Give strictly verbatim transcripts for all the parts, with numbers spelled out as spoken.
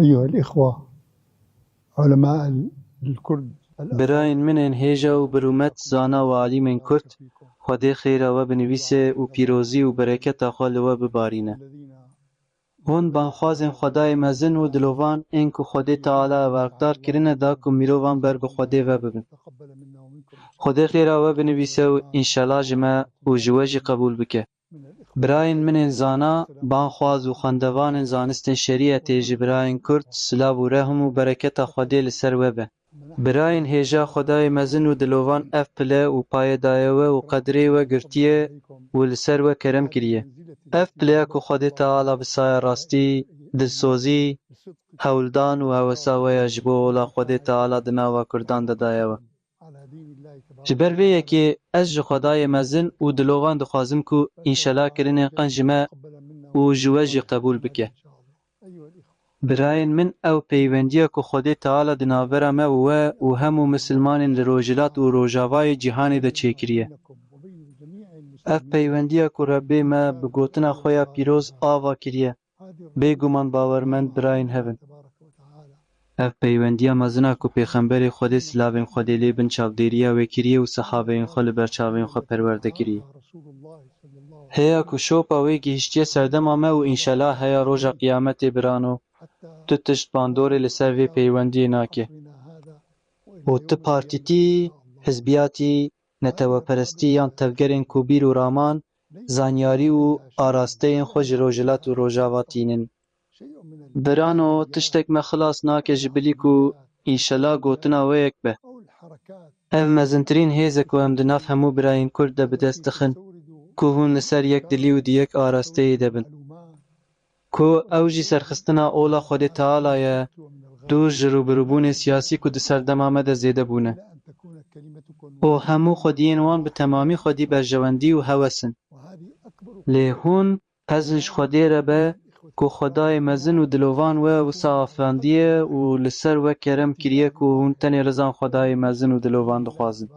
أيها الإخوة علماء الكرد. Birayên min ên hêja û birûmet, zana û alîmên Kurd, Xwedê xêra we binivîse û pîrozî û bereketa xwe li we bibarîne. Hûn banxwazên Xwedayê mezin û dilovan ên ku Xwedê Teala evarxdar kirine da ku mirovan ber bi Xwedê ve bibin. Xwedê xêra we binivîse û înşela ji me û ji we jî qebûl bike. Birayên min ên zana, banxwaz û xwendevanên zanistên şerîetê ji birayên Kurd, silav û rehm û bereketa Xwedê li ser we be. Birayên hêja Xwedayê mezin û dilovan ev pile û payê daye we û qedrê we girtiye û li ser we kerem kiriye. Ev pileya ku Xwedê Teala bi saya rastî, dilsozî, hewldan û hewesa we ya ji bo ola Xwedê Teala di nava Kurdan de daye we. Ji ber vê yekê ez ji Xwedayê mezin û dilovan dixwazim ku înşela kirinên qenc ji me û ji we jî qebûl bike. Birayên min, ew peywendiya ku Xwedê Teala di navbera me û we û hemû misilmanên li Rojhilat û Rojavayê cîhanê de çêkiriye. Ev peywendiya ku Rebbê me bi gotina xwe ya pîroz ava kiriye. Bêguman bawermend birayên hev in. Ev peywendiya mezin a ku Pêxemberê Xwedê, silavên Xwedê lê bin, çavdêriya wê kiriye û sehabeyên xwe li ber çavên xwe perwerde kiriye. Heya ku şopa wê gihiştiye serdema me û înşela heya roja qiyametê birano, tu tişt bandorê li ser vê peywendiyê nake. Û tu partîtî, hizbiyatî, neteweperestî yan tevgerên ku bîr û raman, zanyarî û arasteyên xwe ji Rojhilat û Rojava tînin. Birano, tiştek me xilas nake ji bilî ku înşela gotina we yek be. Ev mezintirîn hêz e ku em di nav hemû birayên Kurd de bi dest dixin, ku hûn li ser yek dilî û di yek arasteyê de bin. Ku ew jî serxistina ola Xwedê Teala ye, dûr ji rûbirûbûnên siyasî ku di serdema me de zêde bûne. Û hemû xwediyên wan bi temamî xwedî berjewendî û hewes in. Lê hûn, pezin ji Xwedê re be ku Xwedayê mezin û dilovan we wisa afirandiye û li ser we kerem kiriye ku hûn tenê rizan Xwedayê mezin û dilovan dixwazin.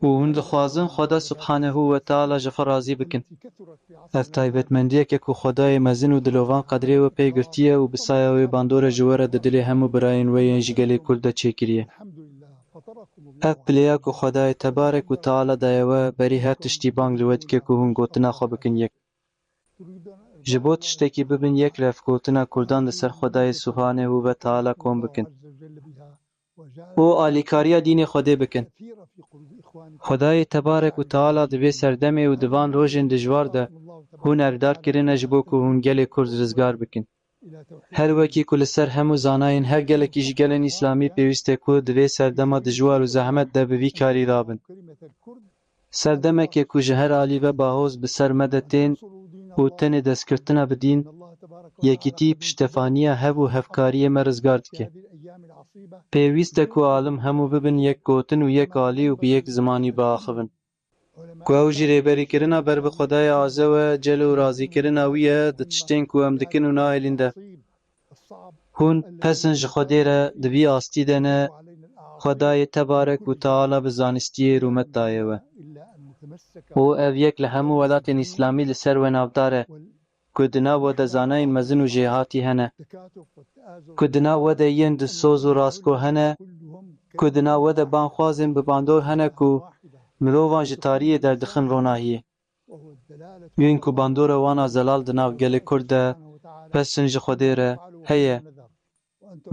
Û hûn dixwazin Xweda Subhanehu we Teala ji xwe razî bikin. Ev taybetmendiyek e ku Xwedayê mezin û dilovan qedrê we pê girtiye û bi saya wê bandore ji we re di dilê hemû birayên we yên ji gelê Kurd de çêkiriye. Ev pileya ku Xwedayê Tebarek û Teala daye we, berî her tiştî bang li we dike ku hûn gotina xwe bikin yek. Ji bo tiştekî bibin yek, revgotina Kurdan li ser Xwedayê Subhanehu ve Teala kom bikin û alîkariya dînê Xwedê bikin. Xwedayê Tebarek û Teala di vê serdemê û di van rojên dijwar de hûn evdar kirine ji bo ku hûn gelê Kurd rizgar bikin. Her wekî ku li ser hemû zanayên her gelekî ji gelên Îslamî pêwîst e ku di vê serdema dijwar û zehmet de bi vî karî rabin. Serdemekê ku ji her alî ve bahoz bi ser me de tên û tenê destgirtina bi dîn, yekîtî, piştevaniya hev û hevkariyê me rizgar dike. Pêwîst e ku alim hemû bibin yek gotin û yek alî û bi yek zimanî biaxivin. Ku ew jî rêberîkirina ber bi Xwedayê Azze ve Celle û razîkirina wî ye di tiştên ku em dikin û nahêlin de. Hûn pez in ji Xwedê re, di vî astî de ne, Xwedayê Tebarek û Teala bi zanistiyê rûmet daye we. Û ev yek li hemû welatên Îslamî li ser we navdar e, ku di nav we de zanayên mezin û jêhatî hene, ku di nav we de yên dilsoz û rastgo hene, ku di nav we de banxwazên bi bandor hene ku mirovan ji tariyê derdixin ronahiyê. Yên ku bandora wan a zelal di nav gelê Kurd de, pez in ji Xwedê re, heye.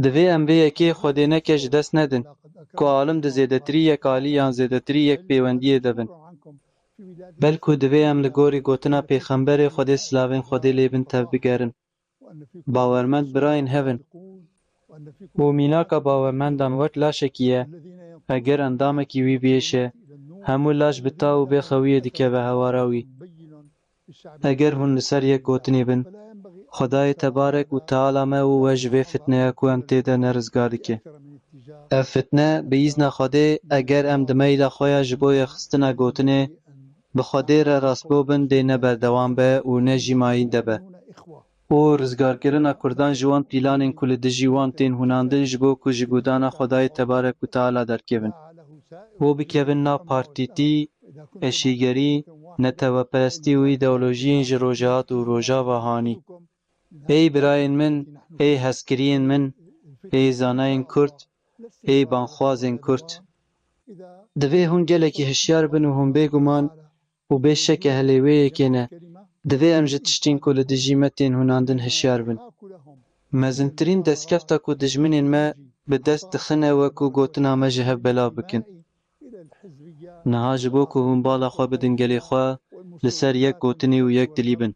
Divê em vê yekê Xwedê neke ji dest nedin, ku alim di zêdetirî yek alî yan zêdetirî yek pêwendiyê de bin. Belku divê em li gorî gotina Pêxemberê, Xwedê silavên Xwedê lê bin, tevbigerin. Bawermend birayên hev in. Û mînaka bawermendan wek laşekî ye, eger endamekî wî biêşe, hemû laş bi ta û bê xewiyê dikeve hewara wî. Eger hûn li ser yek gotinê bin, Xwedayê Tebarek û Teala me û we ji vê fitneya ku em tê de ne rizgar dike. Ev fitne, bi îzna Xwedê, eger em di meyla xwe ya ji bo yekxistina gotinê, bi Xwedê re rastgo bin, dê ne berdewam be û ne jî mayîn de be. Û rizgarkirina Kurdan ji wan pîlanên ku li dijî wan tên hûnandin ji bo ku ji gudana Xwedayê Tebarek û Teala derkevin. Û bikevin nav partîtî, eşîgerî, neteweperestî û îdeolojiyên ji Rojhilat û Rojava hanî. Ey birayên min, Ê hezkiriyên min, ê zanayên Kurd, ê banxwazên Kurd. Divê hûn gelekî hişyar bin û hûn bêguman û bêşek ehlê wê yekê ne. Divê em ji tiştên ku li dijî me tên hûnandin hişyar bin. Mezintirîn destkefta ku dijminên me bi dest dixine, wekû gotina me ji hev belav bikin. Niha ji bo ku hûn bala xwe bidin gelê xwe, li ser yek gotinê û yek dilî bin.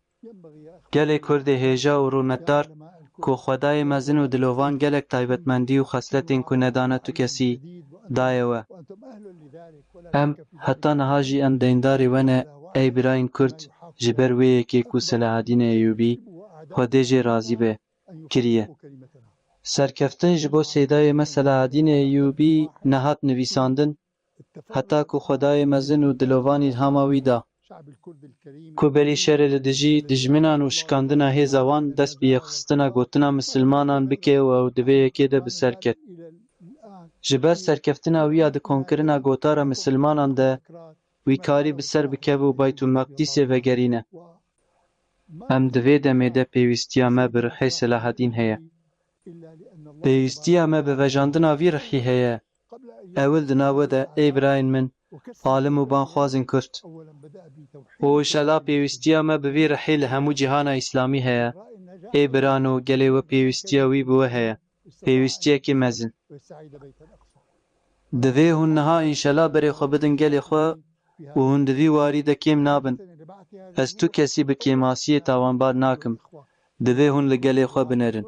Gelê Kurd ê hêja û rûnetdar ku Xwedayê mezin û dilovan gelek taybetmendî û xesletên ku nedane tu kesî daye we. Em heta niha jî em deyndarê we ne, ey birayên Kurd, ji ber wê yekê ku Selahedîn Eyûbî, Xwedê jê razî be, kiriye. Serkeftin ji bo seydayê me Selahedîn Eyûbî nehat nivîsandin, heta ku Xwedayê mezin û dilovan îlhama wî da, ku berî şerê li dijî dijminan û şikandina hêza wan dest bi yekxistina gotina misilmanan bike û ew di vê yekê de bi ser ket. Ji ber serkeftina wî ya di konkirina gotara misilmanan de wî karî bi ser bikeve û Baytûl Meqdîsê vegerîne. Em di vê demê de pêwîstiya me bi rihê Selahedîn heye. Pêwîstiya me bi vejandina vî rihî heye. Ewil di nav we de, ê birayên min, alim û banxwazên Kurd. Û înşela pêwîstiya me bi vî rihê li hemû cîhana Îslamî heye. Ê birano, gelê we pêwîstiya wî bi we heye. Pêwîstiyekî mezin. Divê hûn niha înşela berê xwe bidin gelê xwe û hûn di vî warî de kêm nabin. Ez tu kesî bi kêmasiyê tawanbar nakim. Divê hûn li gelê xwe binerin.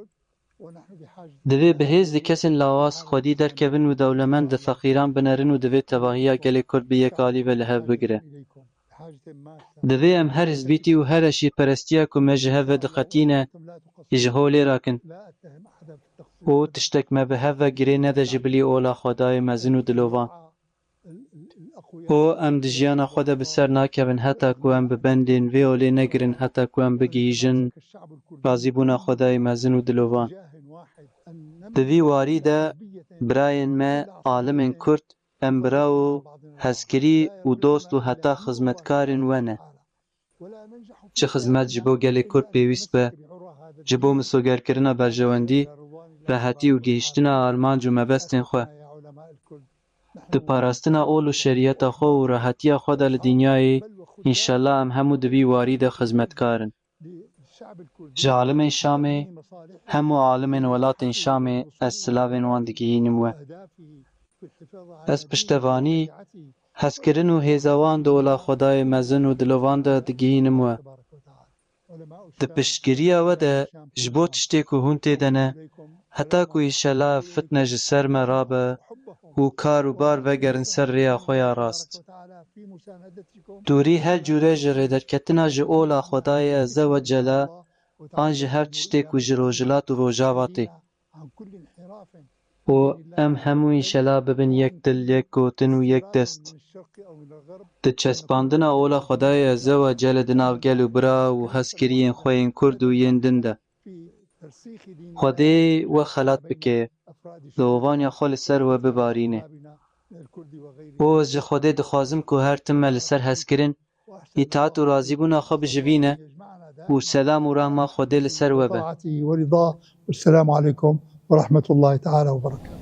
Divê bi hêz di kesên lawaz xwedî derkevin û dewlemend di feqîran binerin û divê tevahiya gelê Kurd bi yek alî ve li hev bigire. Divê em her hizbîtî û her eşîrperestiya ku me ji hev ve dixetîne, ji holê rakin. Û tiştek me bi hev ve girê nede ji bilî ola Xwedayê mezin û dilovan. Û em di jiyana xwe de bi ser nakevin heta ku em bi bendên vê olê negirin, heta ku em bigihîjin razîbûna Xwedayê mezin û dilovan. Di vî warî de birayên me, alimên Kurd, em bira û hezkirî û dost û heta xizmetkarên we ne. Çi xizmet ji bo gelê Kurd pêwîst be, ji bo misogerkirina berjewendî, rehetî û gihîştina armanc û mebestên xwe. Di parastina ol û şeriyeta xwe û rehetiya xwe de li dinyayê, înşellah em hemû di vî warî de xizmetkar in. Ji alimên Şamê, hemû alimên welatên Şamê ez silavên wan digihînim we. Ez piştevanî, hezkirin û hêza wan di ola Xwedayê mezin û dilovan de digihînim we. Di piştgiriya we de ji bo tiştê ku hûn tê de ne, heta ku înşela ev fitne ji ser me rabe û kar û bar vegerin ser rêya xwe ya rast. Dûrî her cûre ji rêderketina ji ola Xwedayê Ezze we Cela an ji her tiştê ku ji Rojhilat û Rojava tê. Û em hemû înşela bibin yek dil, yek gotin û yek dest. Di çespandina ola Xwedayê Ezze we Celle di nav gel û bira û hezkiriyên xwe yên Kurd û yên din de. Xwedê we xelat bike, li ovaniya xwe li ser we bibarîne. Û ez ji Xwedê dixwazim ku her tim me li ser hezkirin, îtaat û razîbûna xwe bijivîne û selam û rahma Xwedê li ser we be. طاعته ورضاه. والسلام عليكم ورحمة الله تعالى وبركاته.